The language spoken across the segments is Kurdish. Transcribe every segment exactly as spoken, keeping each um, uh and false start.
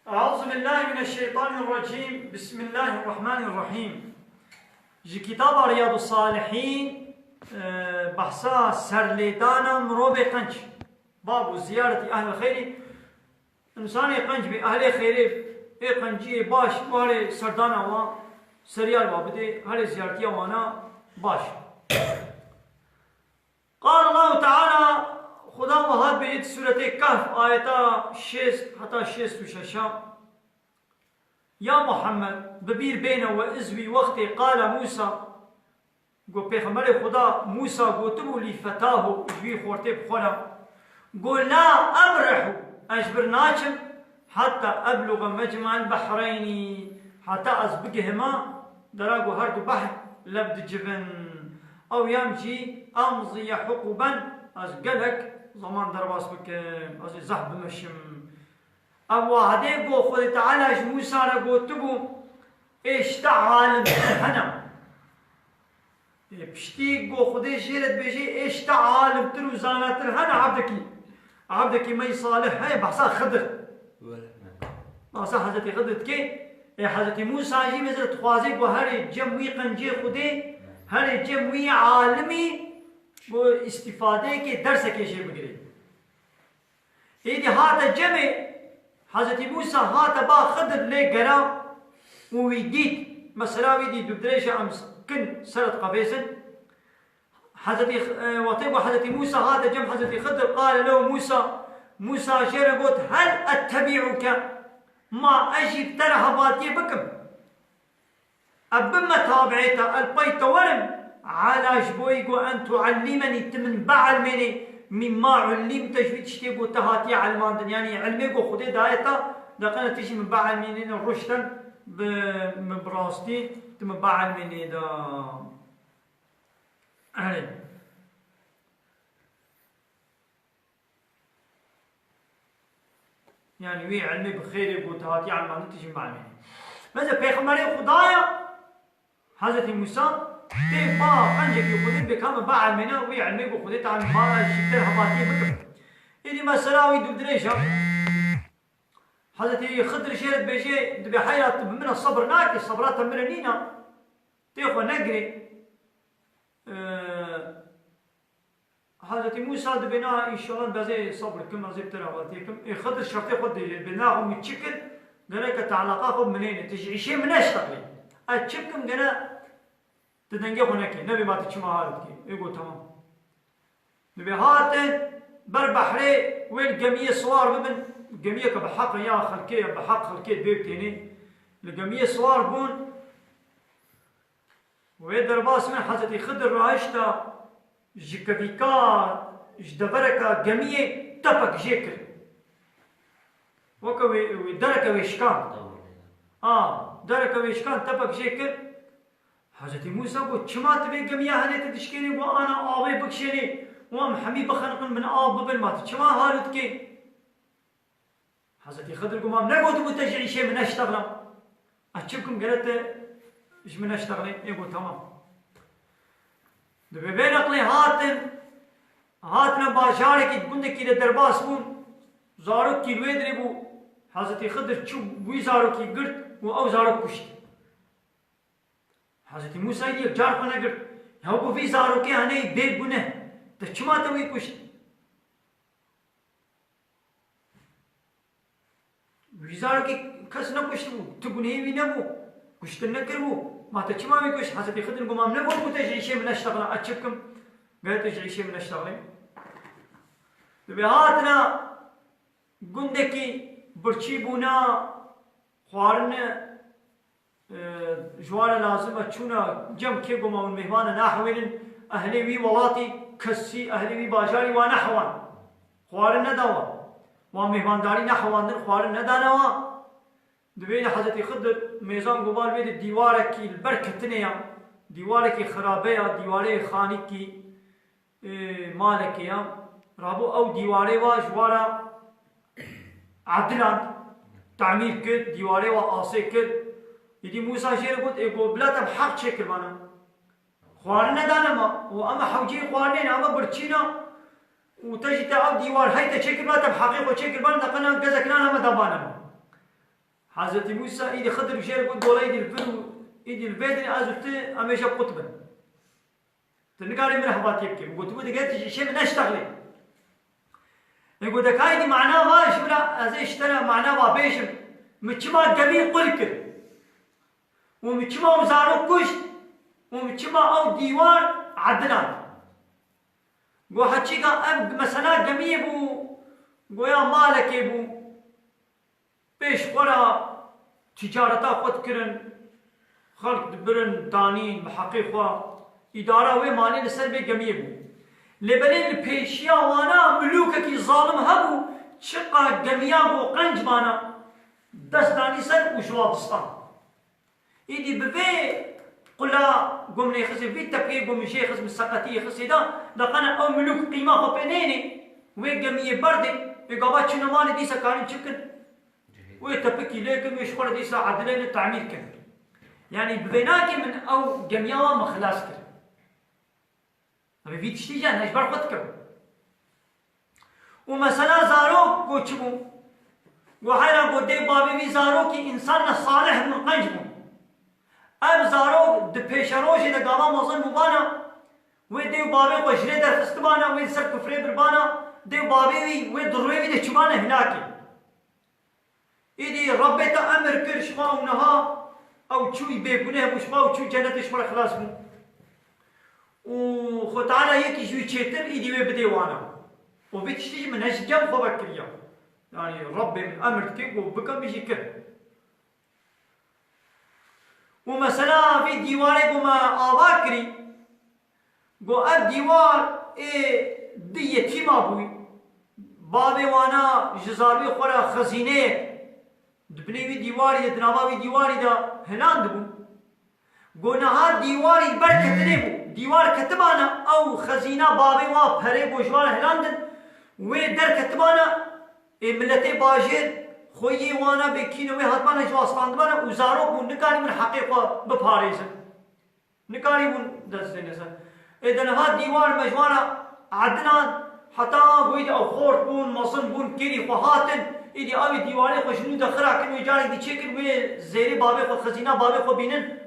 Eûzubillahimineşşeytanirrecîm. Bismillahirrahmanirrahîm. Ji kitaba Riyadussalihîn, e, behsa serlêdana mirovê qenc. Babu ziyaretî ehlil xeyrî. Însanê qenc bê, ehlê xeyrê, ê qenciyê baş, warê serdana wa, seriyar wa bidê, herê ziyaretiya wana baş. Qal Allahu Teala, Xuda wiha dibêje di Sûretê Kehf, ayeta şêst heta şêst û şeş a, Ya Muhammed, bi bîr bêne we iz wî wextê qala Mûsa, got Pêxemberê Xuda Mûsa gotibû lî fetahu, ji wî xortê bi xwe re, got la ebrihu, ez ji vir naçim, heta ebluga mecma'el behreynî, heta ez bigihima dera ku her du behr lev dicivin. Ew yan jî emziye huquben, ez gelek zeman derbas bikim, ez ê zehf bimeşim. Ev wahidê ku Xwedê Teala ji Mûsa re gotibû, ê ji te alimtir hene. Ê piştî ku Xwedê jê re dibêje, ê ji te alimtir û zanatir hene, ebdekî, ebdekî me yî salih heye, behsa Xidir. Wele. Behsa Hezretî Xidir dike. Ê Hezretî Mûsa jî mesela dixwaze ku herê cem wî qencê Xwedê, herê cem wî alimî, ku îstîfadeyekê, dersekê jê bigire. Êdî hate cemê, Hezretî Mûsa hate ba Xidir lê gera û wî dît. Mesela wî dît, dû dirêj e, em kin seret qevêsin. Hezretî, e, wextê ku Hezretî Mûsa hate cem Hezretî Xidir, qale lehu Mûsa, Mûsa jê re got, hel ettebi'uke, ma ez jî bi te re hevaltiyê bikim? Ev bime tabi'ê te, ez pey te werim, ala ji bo wî ku en tuallimenî, tu min bielmênê, mimma ullimte, ji wî tiştê ku te hatiye elmandin. Yanî ilmê ku Xwedê daye te, deqene tu jî min bielmênê, ruşten bi, min bi rastî, tu min bielmênê de. Erê. Yanî wî ilmê bi xêrê ku te hatiye elmandin, tu jî bielmênî. Mesela Pêxemberê Xuda ya, Hezretî Mûsa, tê ba qencekî Xwedê bê ka min bielmêne, wî ilmê ku Xwedê te ma ji te re hevaltiyê bikim. Êdî mesela wî dû dirêj e. Hezretî Xidir jê re dibêje, dibê heyra tu bi min re sebir nakî, sebra te min re nîne. Tê xwe negirê. Ee, Hezretî Mûsa dibê, na, înşallah, ez ê sebir kim, ez ê bi te re hevaltiyê kim. Ê Xidir şertê xwe dibêje, dibê, na, xwe min çi kir, gereke te eleqa xwe bi min hêne, tu ji îşê min neştexlî. Ez çi bikim, gere tu dengê xwe nekî, nebê ma tu çima hal dikî. Ê got, temam. Dibê hatin ber behrê, wê li gemiyê siwar bibin, gemiyeke bi heq ya xelkê ye, bi heq xelkê dibê bi tênê. Li gemiyê siwar bûn, Wê derbas min Hezretî Xidir rahişta ji kevîka, ji devereka gemiyê tepek jê kir. Weke wê, wê dereke wê şikan. A, dereke wê şikan, tepek jê kir. Hezretî Mûsa got, çima tu vê gemiya henê te dişkênî, got, ana avê bikişênê û em hemî bixeniqin, min av bibin, ma tu çima hal dikê? Hezretî Xidir got, ma negotibû te ji îşê min neştexle? Ez çi bikim gere te ji min neştexlê? Ê got, temam. Dibê vê neqlê hatin, hatine bajarekî, gundekî de derbas bûn, zarokî li wê dirê bû, Hezretî Xidir çû wî zarokî girt û ew zarok kuşt. Hezretî Mûsa yek car xwe negirt. Ya ku vî zarokê henê bê guneh, te çima te wî kuşt? Wî zarokê kes nekuştibû, tu gunehê wî nebû, kuştin nekiribû. Ma te çima wî kuşt? Hezretî Xidir got, ma min negot ku te ji îşê min neştexle, ez çi bikim? Gere te ji îşê min neştexlê. Dibê hatina gundekî birçî bûna xwarine, e, ji wan re lazim e, çûna cem kê ku ma hûn mêhman e nahewênin, ehlê wî welatî, kesî, ehlê wî bajarî wa nehewan. Xwarin neda wan. Wan mêhmandarî nehewandin, xwarin nedane wan. Dibê li Hezretî Xidir mêzan got, ba li wê de dîwarekî li ber ketinê ya, dîwarekî xirabe ya, dîwarê xanîkî, ê, malekê ya. Rabû ew dîwarê wa ji wa re ediland, tamîr kir, dîwarê wa asê kir. Îdî Mûsa jê re got, ê, got, bila te bi heq çêkirbana. Xwarin nedane me û ema hewceyê xwarinê ne, ema birçî ne û te jî te ev dîwar hey te çêkiribana, te bi heqê xwe çêkiribana, neqena gezek nan heme dabane me. Hezretî Mûsa îdî Xidir jê re got, gola îdî li vir û îdî li vê dinê ez û tu em ê jê qut bin. Tu nikarî min hevatiyê bikî. Min gotibû, digê tu jî şê min neştexlê. Ê, got, de ka îdî mana va ji min re, ez ê ji te re mana va bêjim. Min çima gemî qul kir? Û min çima ew zarok kuşt? Û min çima ew dîwar ediland? Got, heçîka ev mesela gemiyê bû, goya malekê bû. Pêş xwe re ticareta xwe dikirin, xelk dibirin, danîn, bi heqê xwe, îdara wê malê li ser vê gemiyê bû. Lê belê li pêşiya wana milûkekî zalim hebû, çiqa gemiya ku qenc bana, dest danî ser û ji wa distan. Îdî bi vê qula ku min ê xistê, vî tepikê ku min jê xist, min seqetiyê xistê da, da qene ew milûk qîma xwe pê nênê, wê gemiyê berdê, wê gava çûne malê dîsa karin çi bikin? Wê tepikî lê kin, wê ji xwe re dîsa edileyne tamîr kin. Yanî bi vê nakê min ew gemiya wan min xilas kir. Ev vî tiştî jî ne ji ber xwe dikim. Û mesela zarok ku çi bû? Ku heyra ku dê bavê vî zarokî însan ne salih bûn, qenc bûn. Ev zarok di pêşerojê de gava mezin bûbana, wê dê û bavê xwe ji rê derxistibana, wê li ser kufrê birbana, dê û bavê wî, wê di rûyê wî de çûbana hilakê. Îdî Rebbê te emir kir, ji xwe ew niha ew çû, bêguneh bû, ji xwe ew çû cenetê, ji xwe re xilas bû. Û Xwe Teala yekî ji wî çêtir, îdî wê bidê wana. Û vî tiştî jî min ne ji cem xwe vekiriya. Yanî Rebbê min emir dike ku bike, min jî kir. Û mesela vî dîwarê ku me ava kirî, Got, ev dîwar ê di yetîma bûyî. Bavê wana ji zarokê xwe re xezîneyek di binê wî dîwarî de, di nava wî dîwarî de hilandibû. Got, niha dîwarî ber ketinê bû. Dîwar ketibana, ew xezîna bavê wan, perê ku ji wan re hilandin, wê derketibana, ê miletê bajêr, xweyê wana bê kîne wê hatibana ji wan standibana û zarok bûn, nikarîbûn heqê xwe biparêzin. Nikarîbûn dest bêne ser. Ê de niha dîwar me ji wan re edilan, heta wî de ew xort bûn, mezin bûn, kêrî xwe hatin, îdî ew ê dîwarê xwe ji nû de xira kirin, wê carek dî çêkirin, wê zêrê bavê xwe, xezîna bavê xwe bînin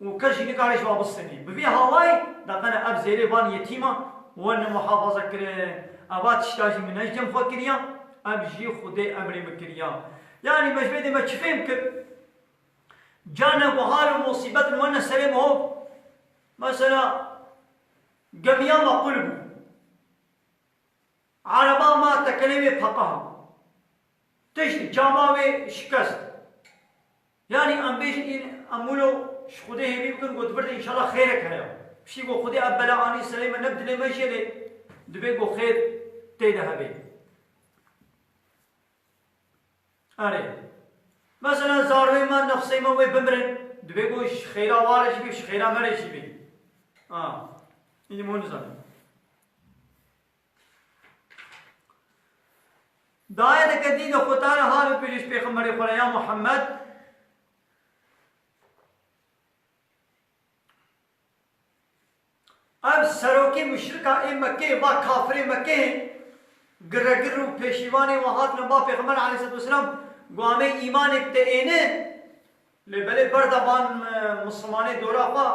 û kes jî nikare ji wan bistenî. Bi vî hawayî, de qene ev zêrê van yetîma wan ne muhafaza kirin. Eva tişta jî min ne ji cem xwe kiriya, ev jî Xwedê emrê min kiriya. Yanî me ji vê dê me çi fêm kir? Carna ku hal û musîbet li wan ne serê mihov, mesela, gemiya me qul bû. Araba me tekelê wê peqand. Tişt cama wê şikest. Yanî em bêjin, în em wilo ji Xwedê hêvî bikin, ku di vir de înşallah xêrek heye. Piştî ku Xwedê ev bela anî serê me, ne bi dilê me jê lê, divê ku xêr tê de hebe. Erê. Mesela zarokê me, nefsê me wê bimirin, divê ku ji xêra wa re jî bê, ji xêra me re jî bê. Ha. Îdî min nizanim. Di ayeteke dî de Xwe Teala hal û pêlîş pêxemberê xwe re, ya Muhammed, Ev serokê muşrika ê Mekkeyê, va kafirê Mekkeyê, giregir û pêşîvanê wan hatine ba Pêxember aleyhisselatu vesselam, got, em ê îmanê bi te êne, lê belê berda van, e, misilmanê dora xwe,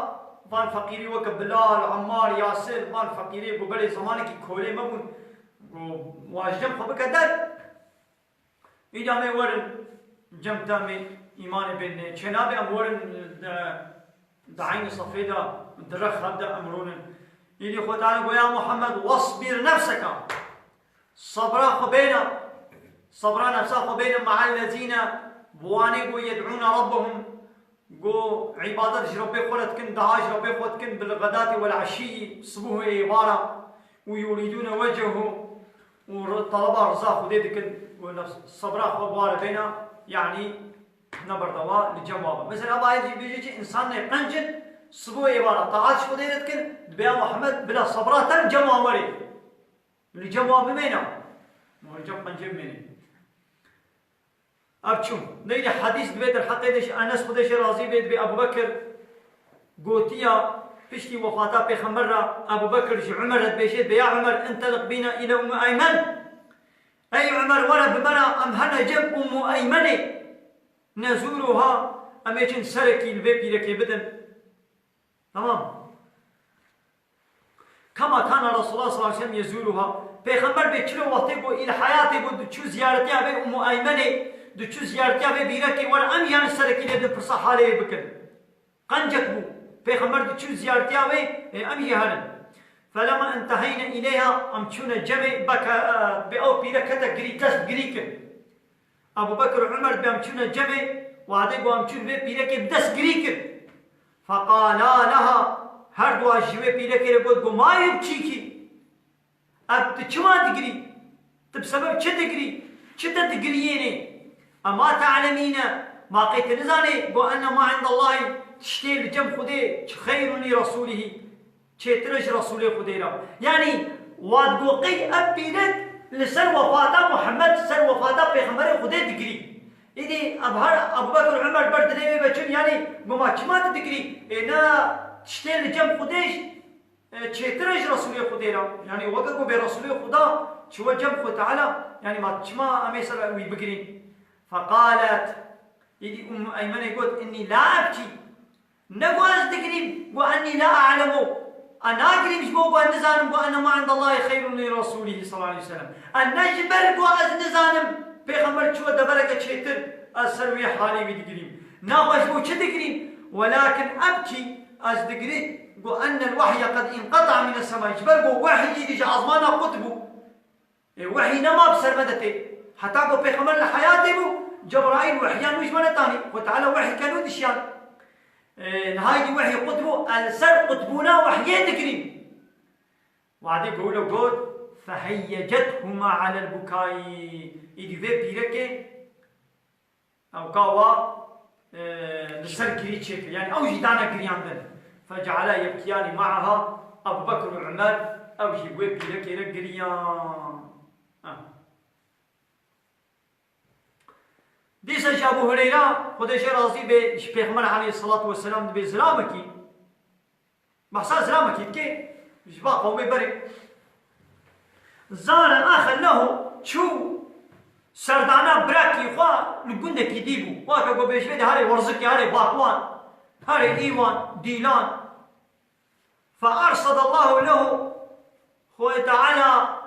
van feqîrî weke Bilal, Emmar, Yasir, van feqîrê ku belê zemanekî kolê me bûn, got, wan ji cem xwe bike der. Îca me werin cem te, em ê îmanê bêne. Çênabe em werin di, di eynî sefê de, di rex hev de em rûnin. Îdî Xwe Teala got, ya Muhammed, wasbir nefseka. Sebra xwe bêne, sebra nefsa xwe bêne, me'ellezîne, bi wanê ku yed'ûne rabbehum, Got, îbadet ji Rebbê xwe re dikin, dua ji Rebbê xwe dikin, bil xedatî wel eşîyî, sibûh û êvara, û yurîdûne wecehu, û re-, teleba riza Xwedê dikin, got, nefs-, sebra xwe bi wa re bêne, yanî ne berdewa li cem wa be. Mesela, bayê jî bêje çi, însanê qenc in, sibûh êvara taat ji Xwedê re dikin, dibê ya Muhammed, bila sebra te li cem wa were. Li cem wa bimêne. Li cem qencê bimêne. Ev çûn. Neydi hedîs dibê derheqê de ji Enes, Xwedê jê razî bê, dibê Ebu Bekir gotiya, piştî wefata Pêxember re, Ebu Bekir ji Umer re dibêje, dibê ya Umer, inteliq bîna île Ummu Eymen. Ey Umer, were bi me re, em herne cem Ummu Eymenê. نزورها، em ê çin serekî li vê pîrekê bidin. Tamam. Kema kana Resulullah sallallahu aleyhi ve sellem yezuruha. Pêxember bê çilo wextê ku îl heyatê bû diçû ziyaretiya vê Ummu Eymenê, diçû ziyaretiya vê bîrekê were em jî yani serekî lê din pirsa halê wê bikin. Qencek bû. Pêxember diçû ziyaretiya wê, e, em jî herin. Felema enteheyne ileyha, em çûne cemê beke, e, bê ew pîrek kete girî, dest girî kir. Ebu Bekir û Umer bi em çûne cemê, wadê ku em çûn vê pîrekê bi dest girî kir. Feqala leha, her dua ji wê pîrekê re got, got, "Ma yubkîkî?" Ev tu çima digirî? Tu bi sebeb çi digirî? Çi te digiriyêne? Ema te'lemîne, ma qey tu nizanê, got, "Enne ma indallahî, tiştê li cem Xwedê, çi xeyrun li Resûlihî." Çêtir e ji Resûlê Xwedê re. Yanî, wat got qey ev pîrek li ser wefata Muhammed, ser wefata Pêxemberê Xwedê digirî. Îdî ev her Ebu Bekir Umer ber dilê wê veçin, yanî, goma çima tu digirî? Ê ne tiştê li cem Xwedê jî, e, çêtir e ji Resûlê Xwedê re. Yanî, weke ku bê Resûlê Xweda çi we cem Xwe Teala, yanî, ma çima em ê ser wî bigirîn? Feqalet, îdî Ummu Eymenê got, "Innî la ebkî." Ne got ez digirîm, got ennî la a'lemu. Ez nagirîm ji bo got ez nizanim, got enne ma indallahî xeyrun li Resûlihî sallallahu aleyhi ve sellem. Ez ne ji ber got ez nizanim, Pêxember çûye devereke çêtir, ez ser wê halê wî digirîm. Naxwe ji bo çi digirîm? Welakin ebkî, ez digirîm, got ennel wehye qed inqeta mine sema. Ji ber got wehyî êdî ji ezmana qut bû. Ê, wehî nema bi ser me de tê. Heta ku Pêxember li heyatê bû, Cebraîl wehyan wî ji me netanî. Xwe Teala wehî keno dişiyan. Ê, niha êdî wehî qut bû, ez li ser qutbûna wehyê digirîm. Wadê ku wilo got, "Feheyyecethuma alel bukayî." Êdî vê pîrekê Ew ka wa, e, li ser girî çêkir. Yani ew jî dane giriyandin. Feceala yebkiyani ma'aha, Ebu Bekir û Umer, ew jî wê pîrekê re giriyan. Ha. Dîsa jî Ebu Hureyra, Xwedê jê razî be, ji Pêxember aleyhissalatu vesselam dibê zilamekî. Behsa zilamekî dike, ji va qewmê berê. Zare axe lehu, çû serdana birakî xwe li gundekî dî bû. Weke ku bêjibê de herê Werzikê, herê Bakwan, herê Îwan, Dîlan. Fe ersedallahu lehu, Xwedê Teala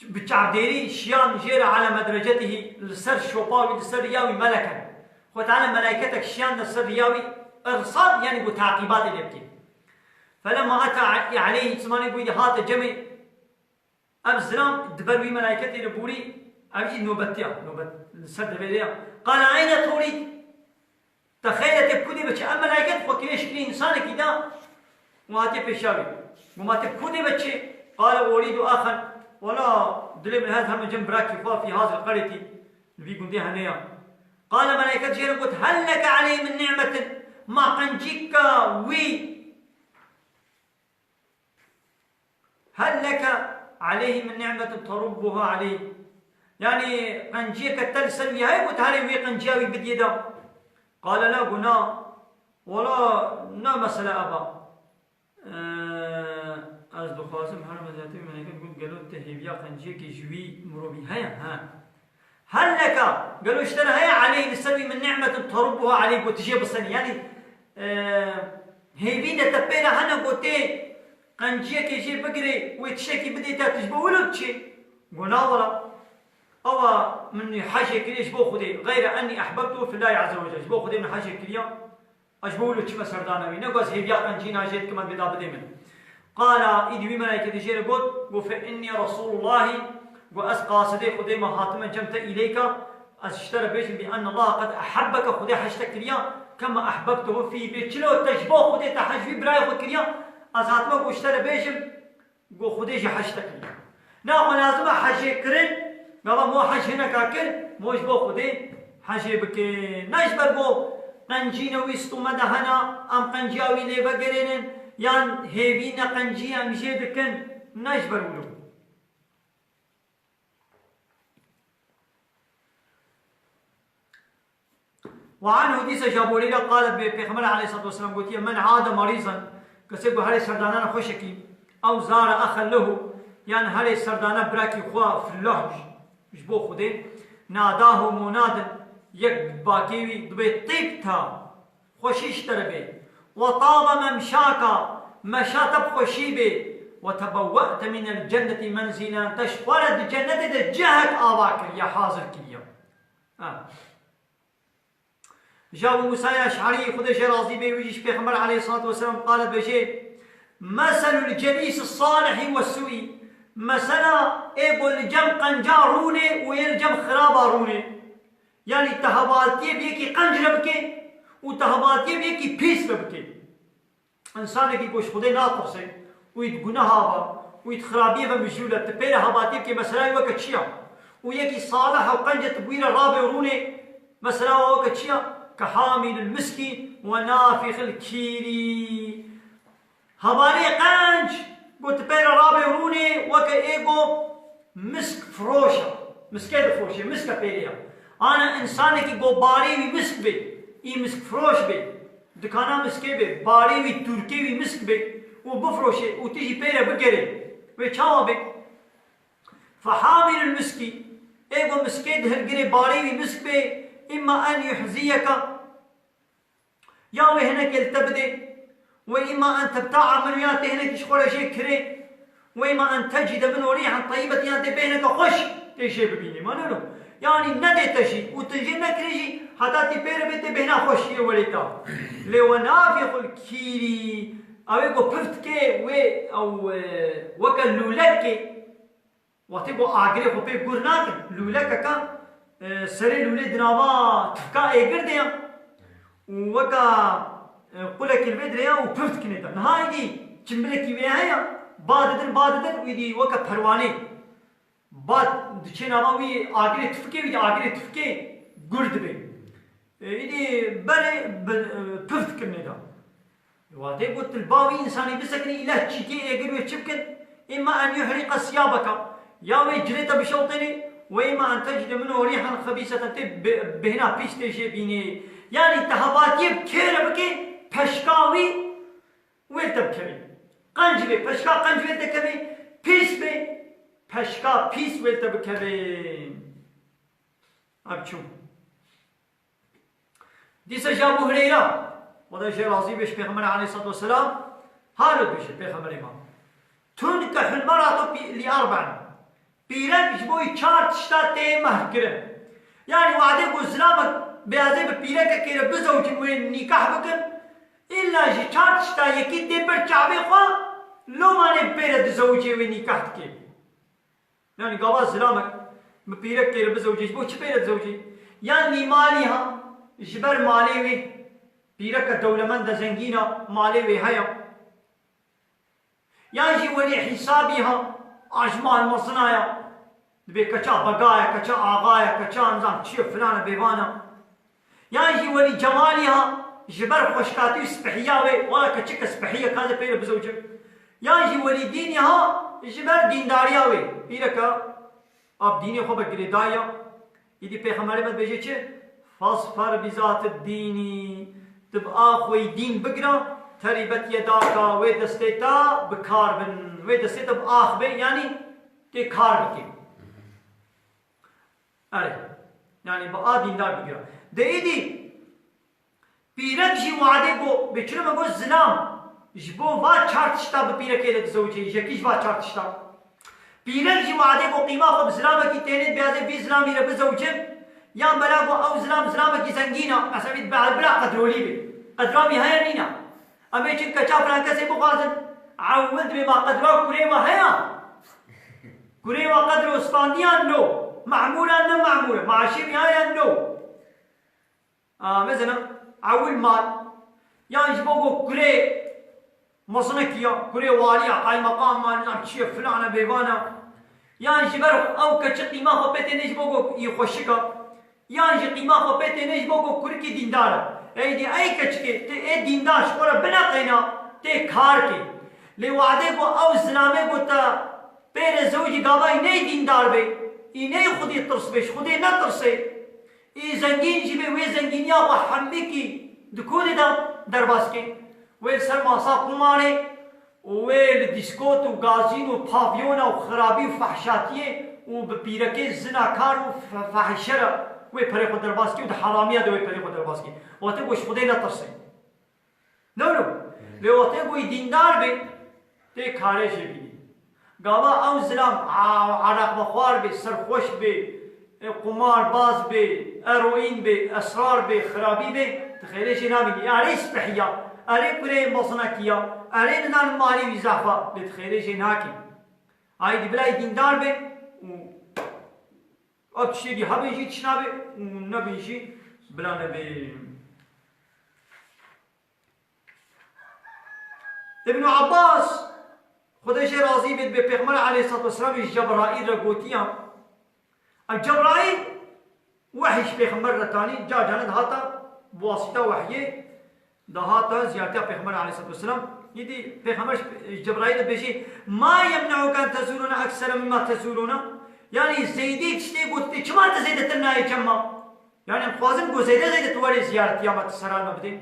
Bi çavdêrî şiyan jê re ala medrecetihî, li ser şopa wî, li ser riya wî meleken. Xwe Teala melaîketek şiyan li ser riya wî, irsad, yani ku taqîbatê lê bikî. Felemma ata aleyhî, zimanê ku wî hate cemê, ev zilam di ber wî melaîketê li borî, ev jî nobetiya, nobet li ser devê de ya. Qala eyne turîd? Te xeyre tê bi ku dê biçe? Em melaîket xwe kirê şiklê însanekî da û hatiye pêşa wî. Goma tê bi ku dê biçe? Qale urîdu axen. Wela dilê min hest heme cem birakî xwe fî hazil qeretî li vî gundê hene ya. Qale melaîket jê re got, hel leke aleyh min ni'metin. Ma qencîka wî Hel leke aleyhî min ni'metun terubbuha aleyh? Yani qenciyeke te li ser wî heye ku te herê wê qenciya wî bidiyê de? Qale la, got na. Wela ne mesele eva. Ee, ez dixwazim her meziyatê wî, meleket got, gelo te hêviya qenciyekê ji wî mirovî heye? He. Hel leke, gelo ji te re heye aleyh, li ser wî, min ni'metun terubbuha aleyh, ku tu jê bisenî? Yani, e, hêvî de te pê re hene ku tê qenciyekê jê bigirê, wê tiştekî bidê te, tu ji bo wilo diçê? Got na wela. Ewa min hecê kirê ji bo Xwedê. Geyre ennî ehbebtuhu fillahi azze ve celle. Ji bo Xwedê min hecê kiriya. Ez ji bo wilo çime serdana wî. Ne ku ez hêviya qencîna jê dikim, ez bê da bidê min. Qala, îdî wî melaîketê jê re got, got, fe innî Resûlullahî, got, ez qasidê Xwedê me hatime cem te îleyka, ez ji te re bêjim, bi enne Allaha qed ehebbeke, Xwedê hej te kiriya, kema ehbebtehu fî, bê çilo te ji bo Xwedê te hej wî birayê xwe kiriya, ez hatime ku ji te re bêjim, Got, Xwedê jî hej te kiriye. Naxwe lazim e hejê kirin, gava mo hej hineka kir, mo ji bo Xwedê hejê bike. Ne ji ber ku qencî ne wî stûme de hena, em qenciya wî lê vegerênin, yan hêvî ne qencî em jê dikin, ne ji ber wilo. Ve anhu dîsa ji Ebu Hureyre qale bi Pêxember aleyhissalatu vesselam gotiye, men ade merîzan, kesê ku herê serdana xweşekî, ew zare axen lehu, yan herê serdana birakî xwe fillah ji bo Xwedê, ناداه مناد، yek bakê wî dibê tîbta, xweşî ji te re bê. We taba memşaka, meşa te bi xweşî bê. We tebewwe'te minel cennetî menzîlen, te ji xwe re di cennetê de cihek ava kiriye, hazir kiriye. Ha. Ji Ebû Musayê Eş'erî, Xwedê jê razî bê, wî jî ji Pêxember aleyhissalatu vesselam qale dibêje, "Meselul celîs salihi ve su'i." Mesela ê ku li cem qenca rûnê û ê li cem xiraba rûnê. Yanî te hevaltiyê bi yekî qenc re bike û te hevaltiyê bi yekî pîs re bike. Însanekî ku ji Xwedê natirse û yî di guneha be û yî di xirabiyê ve mijûl e, tu pê re hevatiyê bikê, mesela wê weke çi ya? Û yekî salih e û qenc e, tu bi wî re rabê û rûnê, mesela wê weke çi ya? Ke hamîlil miskî we nafixil kîrî. Hevalê qenc ku tu pê re rabê û rûnê weke ê ku misk firoş e. Miskê difiroşê, misk e pê re ya. Ana însanekî ku barê wî misk bê, î misk firoş bê. Dikana miskê bê, barê wî, tûrkê wî misk bê û bifiroşê û tu jî pê re bigerê. Wê çawa bê? Fehamîlul miskî, ê ku miskê dihilgirê, barê wî misk bê, îmma en yuhziyeke, ya wê hinekê li te bidê, we îmma en tebta'a minhu, ya tê hinekî ji xwe re jê kirê, we îmma en tecide minhu rîhan teyyibeten, ya tê pê hineke xweş tê jê bibînê. Ma ne lo? Yanî nedê te jî û tu jê nekirê jî, heta tê pê re bê tê bêhna xweşiyê werê ta. Lê we nafixul kîrî, ew ê ku piv dike wê ew, e, weke lûlekê, wextê ku agirê xwe pê gur nakin, lûlekeke, e, serê lûlê di nava tifka êgir de ya û weka, e, qulekê li vê dire ya û piv dikinê de. Niha êdî çimbilekî wê heye, ba didin, ba didin û êdî weke perwanê. Ba diçe nava wî agirê tifikê, wî de agirê tifikê gur dibe. E, îdî berê bi, e, piv dikin nêda. Watê got, tu li ba wî însanî bisekinî, îla çîkê êgir wê çi bikin? Îmma en yuhrîqa siyabeka. Ya wê cilê te bişewtênê, we îmma en tecide minhu rîhan xebîseten, tê bi-, bêhna pîs tê jê bînê. Yanî te hevatiyê bi kê re bikê, peşka wî wê li te bikevê. Qenc bê, peşka qenc wê li te kevê, pîs bê, peşka pîs wê li te bikevê. Ev çû. Dîsa ji Ebû Hureyra, Xwedê jê razî bê, ji Pêxemberê aleyhissalatu vesselam, halo dibêje Pêxemberê me, "Tunkehul mer'atu bi-, li erba'in." Pîrek ji bo çar tişta tê mehrkirin. Yanî wadê ku zilamek bêazê bi pîrekekê re bizewcin, wê nîkah bikin, îlla ji çar tişta yekî tê ber çavê xwe, lomanê pê re dizewicê, wê nîkah dike. Yanî gava zilamek bi pîrekekê re bizewicê, ji bo çi pê re dizewicê? Yan lîmalî ha, ji ber malê wê, pîreke dewlemend e, zengîn e, malê wê heye. Yan jî welî hîsabî ha, a ji mal mezina ya. Dibê keça bega ye, keça axa ye, keça nizam çi ye, filan e, bêvan e. Yan jî welî cemalî ha, ji ber xweşkatî û spihiya wê, wala keçike spihî ye, ka ez ê pê re bizewicim. Yan jî welî dînî ha, ji ber dîndariya wê. Pîreke a bi dînê xwe ve girêdayî ya. Îdî Pêxemberê me dibêje çi? "Fazfer bi zatid dînî." Tu bi a xweyî dîn bigira, terîbet yedaka, wê destê te bi kar bin. Wê destê te bi ax be, yanî tê kar bikê. Erê. Yanî bi a dîndar bigira. De îdî pîrek jî wadê got, bê çilo me got zilam ji bo va çar tişta bi pîrekê re dizewicê, yekî ji va çar tişta. Pîrek jî wadê got qîma xwe bi zilamekî tênê, dibê ez ê vî zilamî re bizewicim, yan bela got ew zilam zilamekî zengîn e, mesela wî dibe bila qedrolî be. Qedra wî heye nîne. Em ê çin keça filan kesê bixwazin, ewil dibê ma qedra kurê we heye? Kurê we qedro standiyan no. Memûran ne memûre. Maaşê wî heye no. A, mesela, ewil mal, yan ji bo ku kurê mezinekî ya, kurê walî ya, qaymeqam ya, nizam çi ye, filan e, bêvan e. Yan ji ber ew keçi qîma xwe pê têne ji bo ku î xweşik e. Yan jî qîma xwe pê têne ji bo ku kurikî dîndar e. Ey dî ey keçikê, tu ê dîndar ji xwe re bineqêna, tê kar kê. Lê wadê ku ew zilamê ku te pê re zewicî gava î ney dîndar bê, î ney Xwedê tirs bê, ji Xwedê netirsê. Î zengîn jî bê, wê zengîniya xwe hemikî di kurê de derbas kê. Wê li ser masa qumarê û wê li dîskot û gazîn û pavyona û xirabî û fehşatiyê û bi pîrekê zinakar û fe-, fahîşe re wê perê xwe derbas kî û di heramiya de wê perê xwe derbas kî. Wextê ku ji Xwedê netirsê. No, no. Lê wextê ku wî dîndar bê, tê karê jê bînî. Gava ew zilam a-, ereqvexwar bê, serxweş bê, e, qumarbaz bê, eroîn bê, esrar bê, xirabî bê, tu xêrê jê nabînî. Erê spihiya, erê kurê mezinakiya, erê nizanim malê wî zehfa, lê tu xêrê jê nakî. Aydî bila wî dîndar bê û ev tiştê dî hebin jî tişt nabê û nebin jî bila nebê. Ibn Abbas, Xwedê jê razî bê, dibê Pêxember aleyhissalatu vesselam ji Cebraîl re gotiya. Ev Cebraîl wehî ji Pêxember re tanî, car caran dihata bi wasîta wehyê, dihata ziyaretiya Pêxember aleyhissalatu vesselam. Îdî Pêxember ji Cebraîl re dibêjê, "Ma yemne'uke en tezûruna eksere mimma tezûruna?" Yanî zêdî tiştê gotê, çima tu zêdetir nayê cem me? Yanî em dixwazin ku zêde zêde tu werê ziyaretiya me, tu seran me bidê.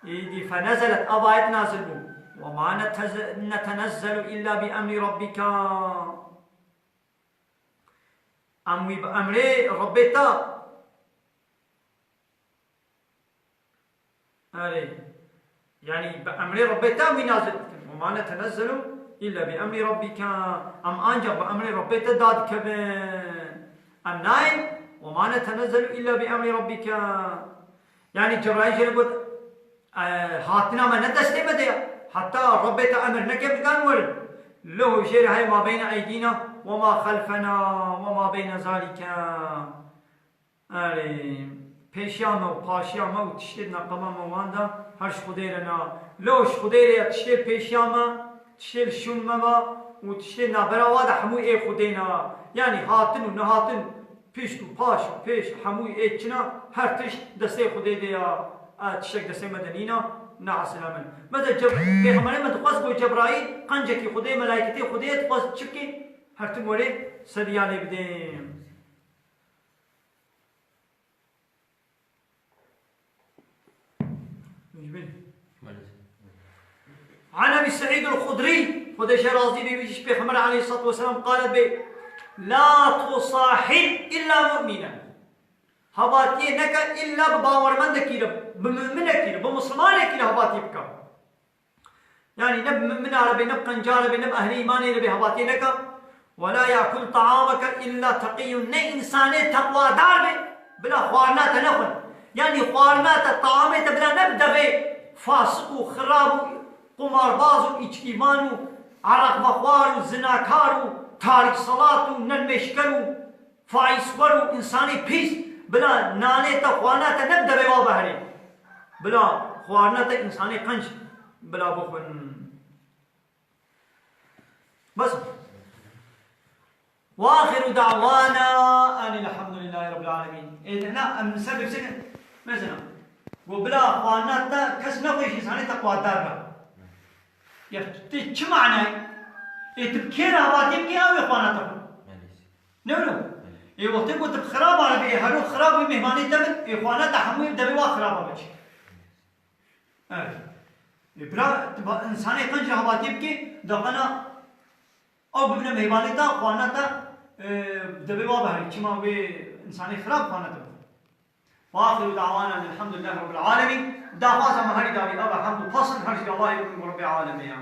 Îdî fenezelet, ev ayet nazil bû. "Ve ma neteze-, netenezzelu illa bi emri rabbika." Em wî bi emrê Rebbê te. Erê. Yanî bi emrê Rebbê te em wî nazil dikin. "Ve ma netenezzelu illa bi emri rabbika." Em ancak bi emrê Rebbê te dadikevin. Em nayên, "Ve ma netenezzelu illa bi emri rabbika." Yanî Cebraîl jê re got, "E, hatina me ne destê me de ya. Heta Rebbê te emir neke bigan werin." Leho jê re heye ma beyne eydîna ve ma xelfena ve ma beyne zalike. Erê, pêşiya me û paşiya me û tiştê di neqema me wan de her ji Xwedê re ne. Leho ji Xwedê re ya tiştê li pêşiya me, tiştê li şûn me ve û tiştê navbera wa de hemû ê Xwedê ne. Yanî hatin û nehatin, pişt û paş û pêş hemû ê çina, her tişt destê Xwedê de ya. E, tiştek destê me de nîna, neesila min. Mesela Ceb-, Pêxemberê me dixwest ku Cebraîl qencekî Xwedê, melayketê Xwedê ye, dixwest çi bikê? Her tim werê ser yanê bidê. Mecbur. Maalesef. An Ebî Seîd el-Xudrî, Xwedê jê razî bê, wî jî ji Pêxember aleyhissalatu vesselam qalet bê, "La tusahib illa mu'minen." Hevatiyê neke illa bi bawermendekî re, bi mu'minekî re, bi mislimanekî re hevatiyê bike. Yanî ne bi mu'mina re bê, ne bi qenca re bê, ne bi ehlê îmanê re bê, hevatiyê neke. "Ve la yakul ta'ameke illa teqiyyun." Ne însanê teqwadar bê, bila xwarina te nexwe. Yanî xwarina te, taamê te bila ne bi devê fasik û xirab û qumarbaz û îçkîvan û ereqvexwar û zinakar û tarîk selat û nenmêşker û faîzxwer û însanê pîs, bila nanê te, xwarina te ne bi devê wa biherê. Bila xwarina te însanê qenc bila bixwin. Bes. Ve axiru da'wana enil hamdulillahî rabbil alemîn. Ê, na, em li ser nefsê, mesela, got bila xwarina te kes nexwe ji însanê teqwadar be. Ya, tu çi manayê? Ê, tu bi kê re hevatiyê bikî, ew ê xwarina te xwe. Ne wilo? Ê, wextê ku tu bi xiraba re bî, ê, hero xirab wî mêhmanê te bin, ê, xwarina te hemû yê devê wa xiraba biçî. Evet. Ê, bira, tu ba-, însanê qenc re hevatiyê bikî, daqana ew bibine mêhmanê te, xwarina te, ê, devê wa biherî. Çima wê însanê xirab xwarina te bixwe. Ve axiru da'wana elhamdülillahi rabbil alemin. Daxwaza me herî dawî ev e, hemd û pasn her ji Allahê bûn ku Rebbê alemê ya.